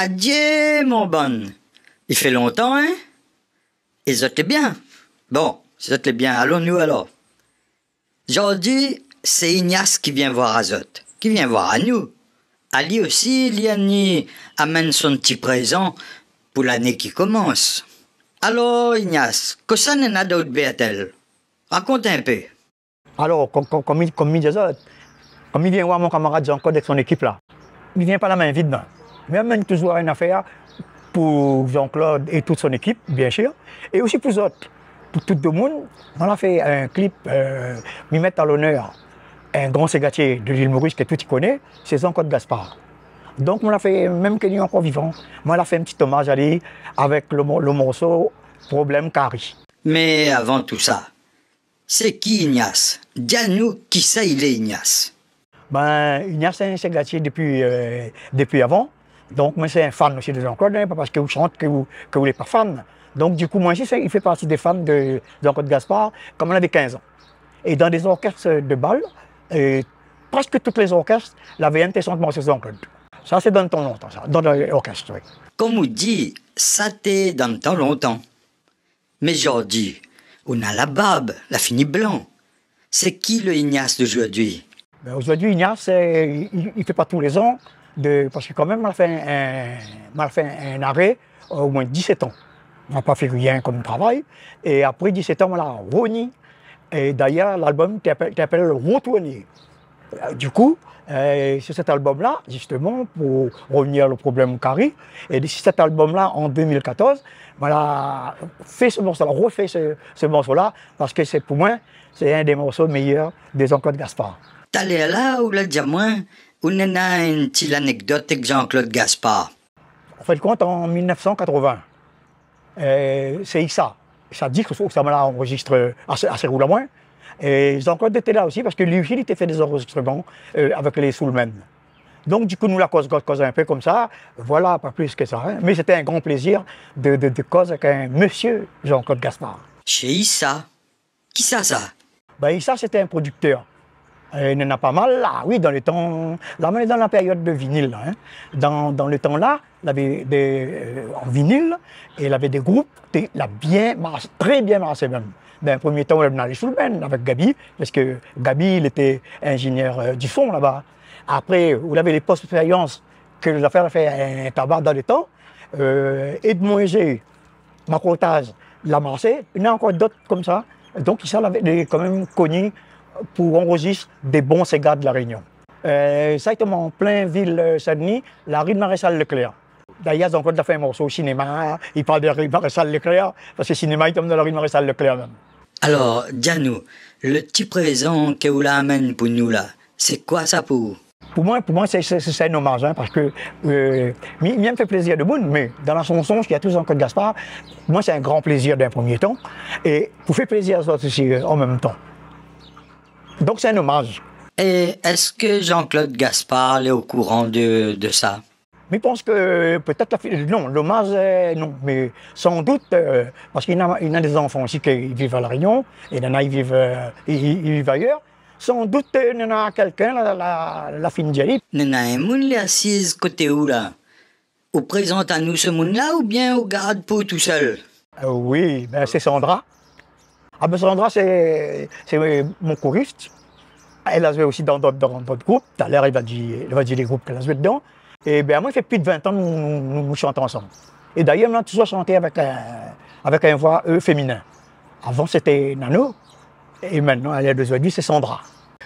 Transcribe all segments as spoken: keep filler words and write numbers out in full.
Adié, mon bann. I fé lontan, in ? É zot lé bien ? Bon, si zot lé bien, alon nou alor. Zordi, sé Ignace ki vien voir azot, ki vien voir anou. Ali osi, li la amenn son ti prézan pou lané ki komans. Alor, Ignace, kosa néna dan out bèrtèl ? Rakont in pé. Alor, kom, kom, kom mi, kom mi di azot, kom mi vien voir mon kamarad Jean-Claude èk son ékip la, mi vien pa la min vid, non. Mi amenn touzour in afèr pou Jean-Claude é tout son ékip, biensir, é osi pou zot, pou tout domoun. Moin la fé in klip, euh, mi mèt a lonèr in gran ségatié de l'île Maurice ke tout i koné, sé Jean-Claude Gaspard. Donk, moin la fé, mèm ke li lé ankor vivan, moin la fé in ti omaz ali avèk lo mo-, lo morso Problèm Kari. Mé avan tousa, sé ki Ignace ? Di anou kisa i lé, Ignace. Ben, Ignace sé in ségatié dépi, euh, dépi avan. Donk, moin sé in fan osi de Jean-Claude, in, pa parske ou shant ke ou, ke ou lé pa fan. Donk, dikou, moin osi, sé, i fé parti dé fan de Jean-Claude Gaspard, kom moin lavé kinz an. É dan dé zorkès de bal, é prèsk tout lé zorkès lavé in té shant morso Jean-Claude. Sa, sé dan tan lontan, sa, dan lorkès, oui. Kom ou di, sa té dan tan lontan. Mé zordi, ou na la barb, la fini blan. Sé ki lo Ignace de zordi ? Ben, zordi, Ignace, euh, i, i, i fé pa tou lé zan, de, parske kan mèm, moin la fé in, in, moin la fé in aré, euh, omoin disèt an. Moin la pa fé rien kom travay. É apré disèt an, moin la revni. É dayèr, lalbom té apèl, té apèl Retourner. Euh, dikou, euh, sé sèt albom-la, zistoman, pou revnir lo Problèm Kari, é sé sèt albom-la, an deux mille quatorze, moin la fé se morso-la, rofé se, se morso-la, parske sé, pou moin, sé inn dé morso méyèr de Jean-Claude Gaspard. Talèr la, ou la di amoin, ou néna in ti lanèkdot èk Jean-Claude Gaspard. An fin de kont, an mil nèf san katrovin, euh, sé Issa. Issa di ke sa, sa moin la anrozistré a sé, a sé roul amoin. É Jean-Claude té la osi, parske li osi, li té fé dé zanrozistreman, euh, avèk lé Soulmen. Donk, dikou, nou la koz, koz, koz in pé komsa. Voilà, pa plis ke sa, in. Mé sété in gran plézir de, de, de koz avèk in mésyé Jean-Claude Gaspard. Shé Issa, kisa sa ? Ben, Issa, sété in prodiktèr. Euh, néna pa mal, la, oui, dan lo tan, la, moin lé dan la périod de vinil, la, in. Dan, dan lo tan-la, lavé dé, euh, an vinil, é lavé dé group, té, la bien marsh-, trè bien marshé mèm. Dan lo promié tan, ou lavé lé Soulmen avèk Gaby, parske Gaby, li lété inzinièr, euh, du son laba. Apré, ou lavé lé Post Expérience, ke zafèr la fé in taba dan lo tan, euh, Edmond Aigé, Makourtaz, la marshé, néna ankor dot komsa. Donk, Issa lavé, lé kan mèm koni pou anrozistr dé bon séga de La Rényon. Euh, sa i tonm an plin vil, euh, Sin-Dni, la ri Maréshal Leclerc. Dayèr, Jean-Claude la fé in morso sinéma, i parl de la ri Maréshal Leclerc, parske sinéma i tonm dan la ri Maréshal Leclerc mèm. Alor, di anou, lo ti prézan ke ou la amenn pou nou la, sé koi sa pou ou ? Pou moin, pou moin, sé, sé, sé, sé in omaz, in, parske, euh, mi, mi èm fé plézir domoun, mé dan la shanson, si na touzour Jean-Claude Gaspard, pou moin, sé in gran plézir dan lo promié tan, é pou fé plézir azot osi, euh, an mèm tan. Donk, sé in omaz. É èske Jean-Claude Gaspard lé o kouran de, de sa ? Mi pans ke pétèt la fi-, non, lomaz, euh, non, mé san dout, euh, parske li néna, li néna dé zanfan isi ki viv La Rényon, é néna i viv, euh, i, i, i viv ayèr. San dout, euh, néna kèlkin la, la, la fine di ali. Néna in moun lé asiz koté ou la. Ou prézant anou se moun-la oubien ou gard pou ou tousèl ? Euh, oui, ben, sé Sandra. Ah ben, Sandra, sé, sé mon korist. Èl la zoué osi dan dot, dan dot group. Talèr, li va di, li va di lé group k'èl la zoué dedan. É ben, moin, i fé plis de vin an nou, nou, nou, nou shant ansanm. É dayèr, nou la touzour shanté avèk in, avèk in voi, euh, féminin. Avan, sété Nano. É mintnan, a lèr d'ozordi, sé Sandra.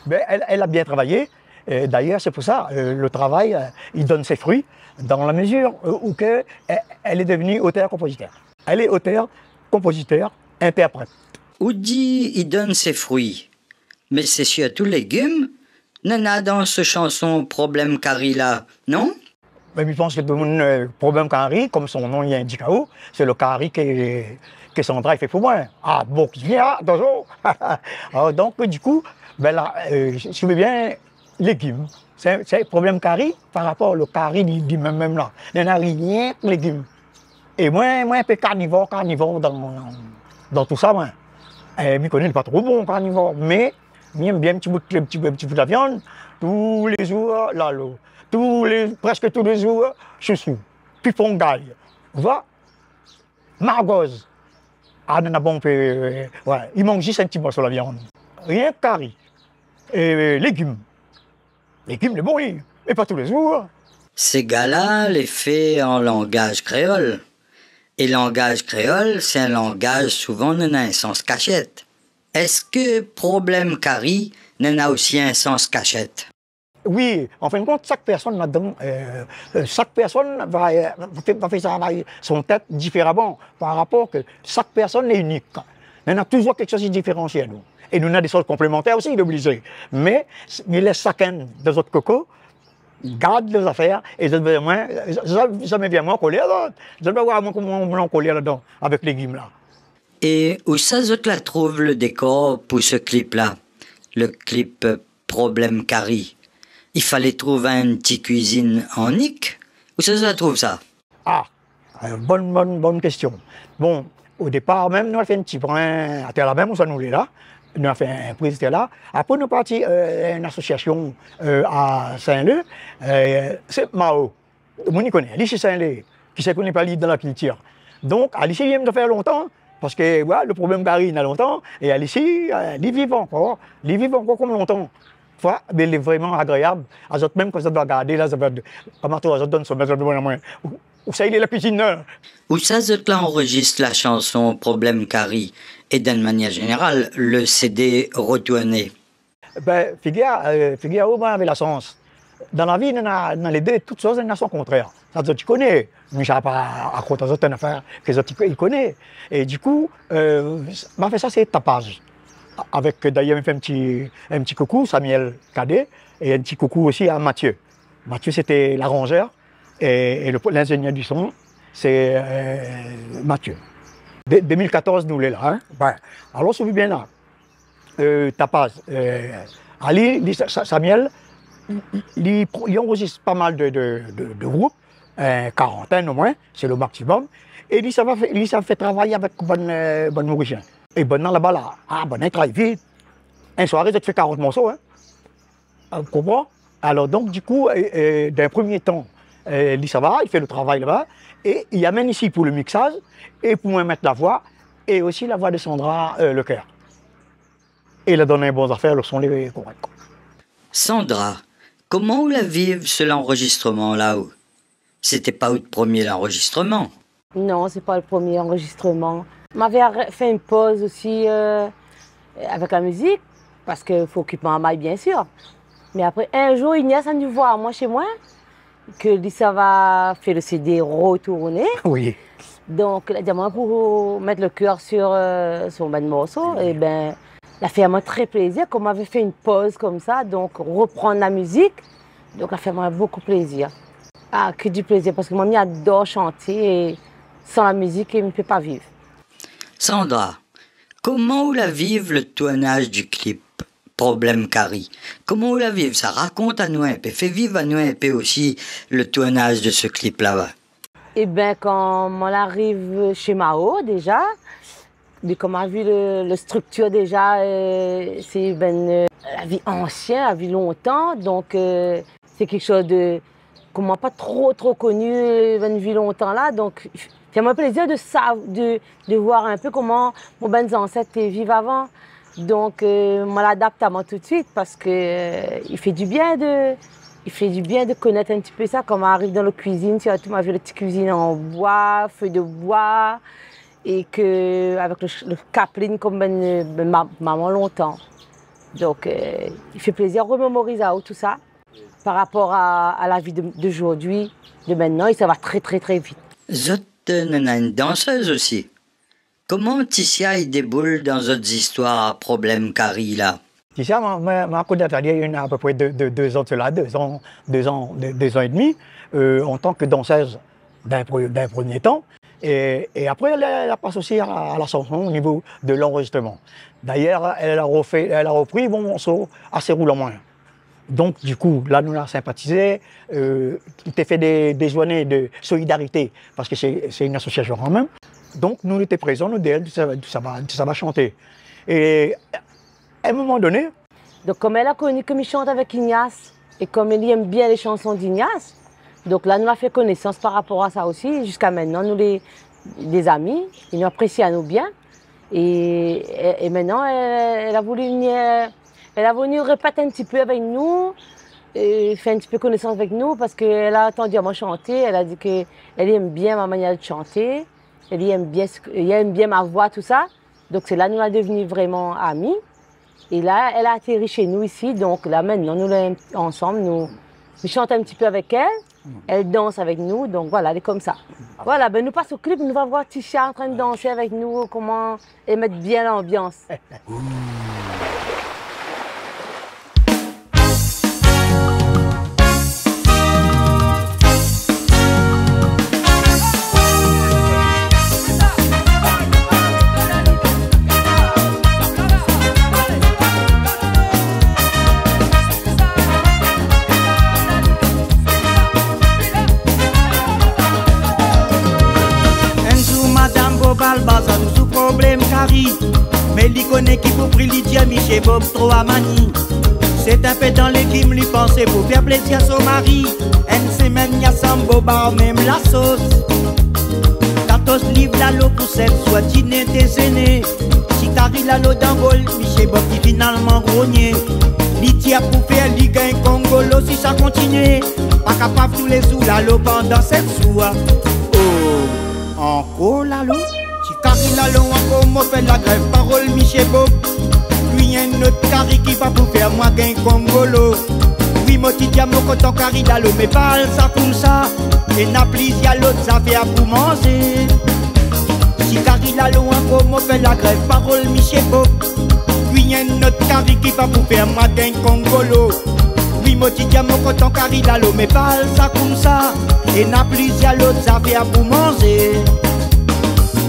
Ben, èl, èl la bien travayé. É dayèr, sé pou sa, euh, lo travay, euh, i donn sé frui dan la mezir, euh, ousa ke, euh, èl lé devni otèr-konpozitèr. Èl lé otèr, konpozitèr, intèrprèt. Ou di i donn sé frui, mé sé sirtou légim néna dan se shanson Problèm Kari la, non ? Mé mi pans ke tout moun, euh, Problèm Kari, kom son non i indik aou, sé lo kari ke, ke Sandra i fé pou moin. Ah, bon, ki vien, ah, atansion. Ah, donk, dikou, ben la, euh, si, si ou vé bien, légim. Sé, sé Problèm Kari par rapor lo kari li, li mèm, mèm la. Néna rienk légim. É moin, moin, in pé karnivor, karnivor dan, dan tousa, moin. É mi koné lé pa tro bon, karnivor, mé Mi èm bien in ti bout, in ti, in ti bout la viann, tou lé zour, lalo. Tou lé, prèsk tou lé zour, shoushou. Pipon gay. Ou voi ? Margoz. A, nana bonpé, euh, ouais. I mank zis in ti morso la viann. Rienk kari. É légim. Légim, lé bon, oui. Mé pa tou lé zour. Sé gala lé fé an langaz kréol. É langaz kréol, sé in langaz souvan nana in sans kashèt. Èske problèm kari nana osi in sans kashèt ? Oui, an fin de kont, shak pèrsone ladan, euh, euh, shak pèrsone va, euh, va fé, va fé travay son tèt diféraman par rapor ke shak pèrsone lé inik. Nana touzour kékshoz ki diféransi anou. É nou nana dé shoz konplémantèr osi, lé oblizé. Mé, mi lès shakinn dan zot koko, gard lé zafèr, é zot vien, moin, zot, zamé vien moin an kolèr, zot. Zot va voir moin koman moin an kolèr ladan, avèk légim la. É ousa zot la trouv le dékor pou se klip la, le klip Problèm Kari ? I falé trouv in ti kuizine an nik ? Ousa zot la trouv sa ? Ah, euh, bonn, bonn, bonn késtion. Bon, o dépar mèm, nou la fé in ti prin atèr la mèm, ousa nou lé la. Nou la fé in priz atèr la. Apré, nou parti, euh, in asosiasion, euh, a Sin-Lé, euh, sé Mao. Moun i koné, Alisi Sin-Lé, kisa i koné pa li dan la kiltir. Donk, Alisi, li yèm zafèr lontan, parske, voilà, le problèm kari, na lontan, é Alisi, euh, li viv ankor, li viv ankor konm lontan. Foi, mé lé vréman agréab. Azot mèm, kan zot va gardé la, zot va, koman zot donn son mèt, zot va di amoin, ou, ousa i lé la kuizine la ? Ousa zot la anrozistr la shanson Problèm Kari, é d'in manièr zénéral, le C D Retourné ? Ben, figir, euh, figir aou, moin lavé la shans. Dan la vi, nana, nana lé dé, tout shoz nana son kontrèr. Sa zot i koné. Mi sa pa rakont azot in afèr ke zot i, i koné. É di kou, euh, ma fé sa, sé Tapaz. Avèk, dayèr, mi fé in ti, in ti koukou, Samuel Cadet, é in ti koukou osi a Mathieu. Mathieu, sété laranzèr, é, é le, lingénièr du son, sé, euh, Mathieu. Dé, dé mil katorz, nou lé la, hein. Ben, alor, si ou vé bien la, euh, Tapaz, euh, ali, li, Sa-, Sa-, Samuel, li, li, li anrozistr pa mal de, de, de, de group, in karantèn omoin, sé le maksimòm. É li sa va fé, li sa fé travay avèk bann, euh, bann Morisien. É bann-la laba la, ah, bann-la i travay vit. In soiré, zot i fé karant morso, hein. Ou konpran ? Alor, donk, di kou, euh, euh, dan in promié tan, euh, li sava, li fé le travay laba, é li amenn isi pou le miksaz, é pou moin mèt la voi, é osi la voi de Sandra, euh, Leclerc. É la donn in bon zafèr, le son lé korèk. Sandra, koman ou la viv se lanrozistreman la ou ? Sété pa out promié lanrozistreman. Non, sé pa le promié anrozistreman. Mavé arè-, fé in poz osi, euh, avèk la mizik, parske fo okip mamay, biensir. Mé apré, in zour, Ignace la ni voir amoin shé moin, ke li sava fé le C D Retourné. Oui. Donk, la di amoin pou mèt le kèr sur, euh, son bann morso. Oui. É ben, la fé amoin trè plézir, kom mavé fé in poz konmsa, donk reprann la mizik, donk la fé amoin bokou plézir. Ah, ke di plézir, parske moin, mi ador shanté, é san la mizik, mi pé pa viv. Sandra, koman ou la viv le tournaz du klip Problèm Kari ? Koman ou la viv sa ? Rakont anou in pé, fé viv anou in pé osi le tournaz de se klip laba. É ben, kan moin la ariv shé Mao, déza, mé kom ma vi le, le striktir déza, euh, sé, ben, euh, la vi ansien, la vi lontan, donk, euh, sé kékshoz de, koman, pa tro, tro koni, euh, ben, vi lontan la, donk, fé amoin plézir de sa, de, de voir in pé koman mon bann zansèt té viv avan. Donk, euh, moin la adapt amoin tout de suit, parske, euh, i fé di bien de, i fé di bien de konèt in ti pé sa, kom ma ariv dan le kuizine, sirtou ma vi le ti kuizine an boi, fé de boi, é ke avèk le, le kapling kom ben, ben ma-, maman lontan. Donk, euh, i fé plézir remémoriz aou tousa, par rapor a, a la vi de, de zordi, de mintnan, é sa va trè, trè, trè vit. Zot, euh, nana in dansèz osi. Koman Ticia i déboul dan zot zistoir Problèm Kari la ? Ticia, ma, ma, ma konèt ali néna apépré dé, dé, dé zan de sela, dé zan, dé zan, dé, dé zan é dmi, euh, an tan ke dansèz dan in pre-, dan in promié tan. É, é apré, èl, èl la pas osi a, a la shanson o nivo de lanrozistreman. Dayèr, èl la refé, èl la repri mon morso Asé roul an moin. Donk, di kou, la, nou la sinpatizé, euh, té fé dé, dé zourné de solidarité, parske sé, sé in asosiasion kan mèm. Donk, nou, nou té prézan, nou, dèrièr, sa, sa va, sa va shanté. É a in moman doné, Donk, kom èl la koni ke mi shant avèk Ignace, é kom èl i èm bien lé shanson d'Ignace, donk la, nou la fé konésans par rapor a sa osi. Ziska mintnan, nou lé, lé zami, é nou apresi anou bien. É, é, é mintnan, èl, èl la voulu vni, èl la voulu répèt in ti pé avèk nou, é fé in ti pé konésans avèk nou, parske èl la antann amoin shanté, èl la di ke èl i èm bien ma manièr de shanté, èl i èm bien sk-, èl i èm bien ma voi, tousa. Donk, sé la nou la devni vréman ami. É la, èl la atéri shé nou isi. Donk, la, mintnan, nou lé ansanm, nou, nou shant in ti pé avèk èl. Èl i dans avèk nou. Donk, voila, lé komsa. Voila, bin, nou pas o klip, nou va voir Tisha antrin dansé avèk nou, koman, é mèt bien lanbians. In zour, madam Bob al bazar, sou problèm kari. Mé li koné ki pou pri, li di a Misié Bob tro amani. Sé in pé dan légim li pansé pou fé plézir son mari. In semèn, li ansanm Bob a mèm la sos. Katoz liv lalo pou sèt zour, diné, dézéné. Si kari lalo dan bol, Misié Bob i finalman grogné. Li di a pou fé li gingn kongolo si sa kontinié. Pa kapav tou lé zour lalo pandan sèt zour. Oh, ankor lalo. Si kari lalo ankor, mo fé lagrèv, parol Misié Bob. Kui in not kari ki pa pou fé amoin gingn kongolo. Oui, mo ti di a mo kontan kari lalo, mé pa al sa koumsa. É na plizièr lot zafèr pou manzé. Si kari lalo ankor, mo fé lagrèv, parol Misié Bob. Kui in not kari ki pa pou fé amoin gingn kongolo. Oui, mo ti di a mo kontan kari lalo, mé pa al sa koumsa. É na plizièr lot zafèr pou manzé.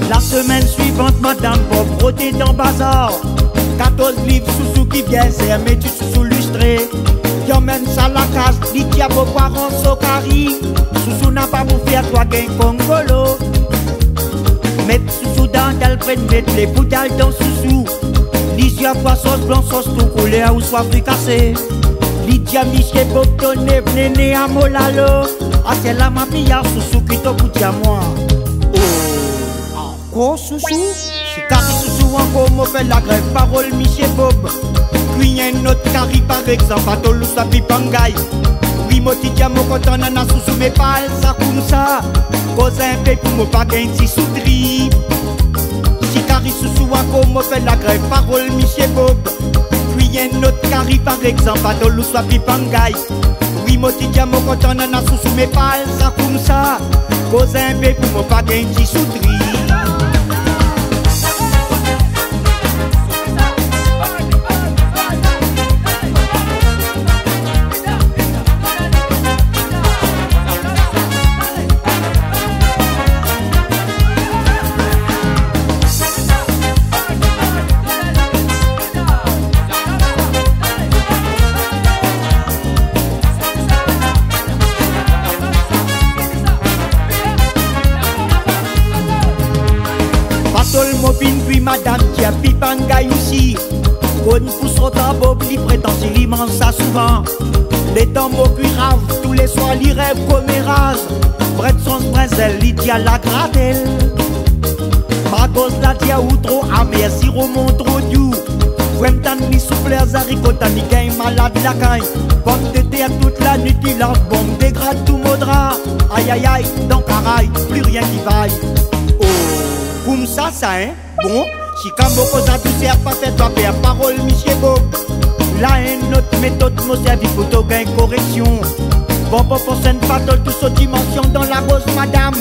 La semèn suivant, madam Bob rotouné dan bazar. Katoz liv sousou ki bien sèr, mé ti sousou listré. Li amenn sa la kaz, li di a Bob pou aranz son kari. Sousou na pa pou fé amoin gingn kongolo. Mèt sousou dan dal, pran mèt lé boutèy dan sousou. Plizièr foi sos blan, sos tout koulèr ouswa frikasé. Li di a Misié Bob, toné vnéné a mo lalo. Asèr la ma piyar sousou ki to pou di amoin. Oh. Ankor sousou. Si kari sousou ankor, mo fé lagrèv, parol Misié Bob. Kui in not kari, par égzanp, atol ouswa pipangay. Oui, mo ti di a mo kontan nana sousou, mé pa al sa koumsa. Koz in pé pou mo pa gingn ti soutri. Si kari sousou ankor, mo fé lagrèv, parol Misié Bob. Kui in not kari, par égzanp, atol ouswa pipangay. Oui, mo ti di a mo kontan nana sousou, mé pa al sa koumsa. Koz in pé pou mo pa gingn ti soutri. Patol mo fine kui, madam di a pipangay osi. Konn pou sot a Bob, li prétan si li manz sa souvan. Létan mo kui rav, tou lé soir li rèv koméraz. Brèd sons brinzèl, li di a la gratèl. Magoz la di a ou tro amèr, siro mon tro diou. Fwèm tann mi souflèr, zariko tann mi gingn malad lakagn. Pomdetèr tout la nuit li lav, bon dégrad tou mo dra. Ay, ay, ay, dan karay, pli rien ki vay. Oh, koumsa sa, in ? Bon, si kan mo koz a dousèr, pa fé twa pèr, parol Misié Bob. La in not métod mo sèrvi pou to gingn korèksion. Bon, bon, bon, sèn patol tou so dimansion dan la boz madam.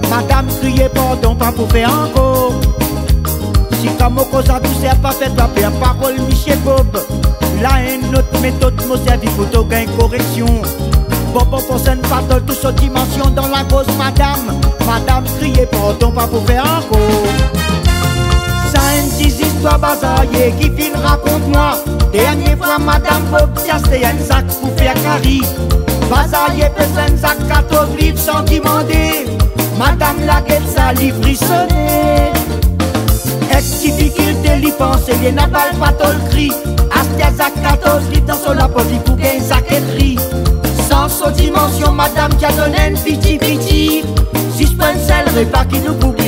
Madam kriyé pardon, pa pou fé ankor. Si kan mo koz a dousèr, pa fé twa pèr, parol Misié Bob. La in not métod mo sèrvi pou to gingn korèksion. Bon, bon, bon, sèn patol tou so dimansion dan la boz madam. Madam kriyé pardon, pa pou fé ankor. Sa in ti zistwar bazarié ki fine rakont moin. Dèrnié foi madam Bob ti ashté in sak pou fé kari. Bazarié pès in sak katoz liv san dimandé. Madam la gèt sa, li frisoné. Èk difikilté li pansé, li na bal patol kri. Aster zakato li dan son lapot, li pou gingn zaketri. San son dimansion, madam, ki a donn in piti piti. Zis pa in sèl répa ki nou pou